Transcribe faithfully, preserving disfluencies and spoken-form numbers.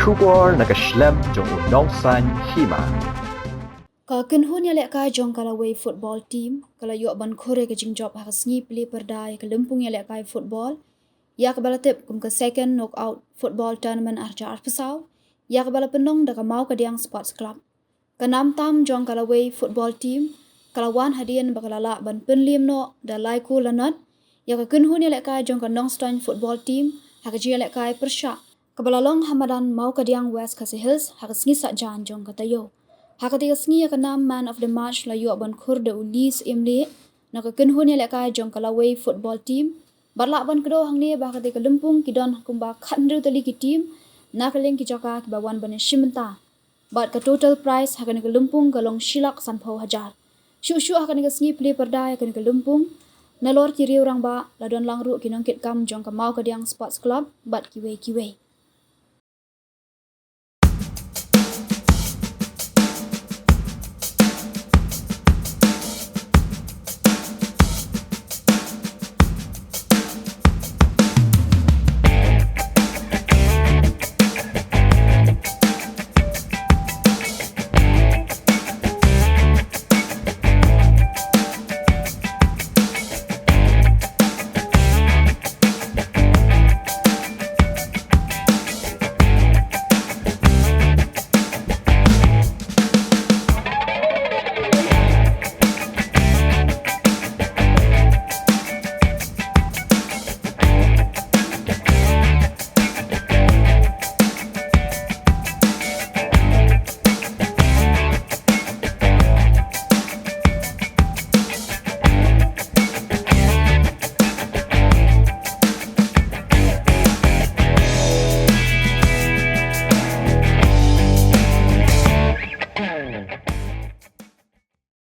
Khubor na ka shlem jong u nongsan hima. Ka kynhun ïalehkai jong ka lawei football team ka la ïoh ban khur ïa ka jingjop ha ka sngi plie pyrda ïa ka lympung ïalehkai football ïa kaba la tip kum ka Second Knockout Football Tournament ar hajar arphew saw, ïa kaba la pynlong da ka Mawkadiang Sports Club. Ka nam tam jong ka lawei football team ka la wan hadien ba ka la lah ban pynliem noh da lai kol la nod ïa ka kynhun ïalehkai jong ka Nongstoiñ football team ha ka jingïalehkai pyrshah kaba la long ha madan Mawkadiang, West Khasi Hills, ha ka sngi Saitjaiñ jong ka taïew. Ha katei ka sngi ïa ka nam man of the match la ïoh ban khur da u Lee Syiemlieh na ka kynhun ïalehkai jong ka lawei football team. Bad lah ban kdew hangne ba ha katei ka lympung ki don kumba khathynriew tylli ki team na ka liang ki jaka kiba wan ban ïashim bynta. Bad ka total prize ha kane ka lympung ka long shi lak sanphew hajar. Shuh shuh ha kane ka sngi plie pyrda ïa kane ka lympung, nalor ki riew rangbah la don lang ruh ki nongkitkam jong ka Mawkadiang Sports Club bad kiwei kiwei.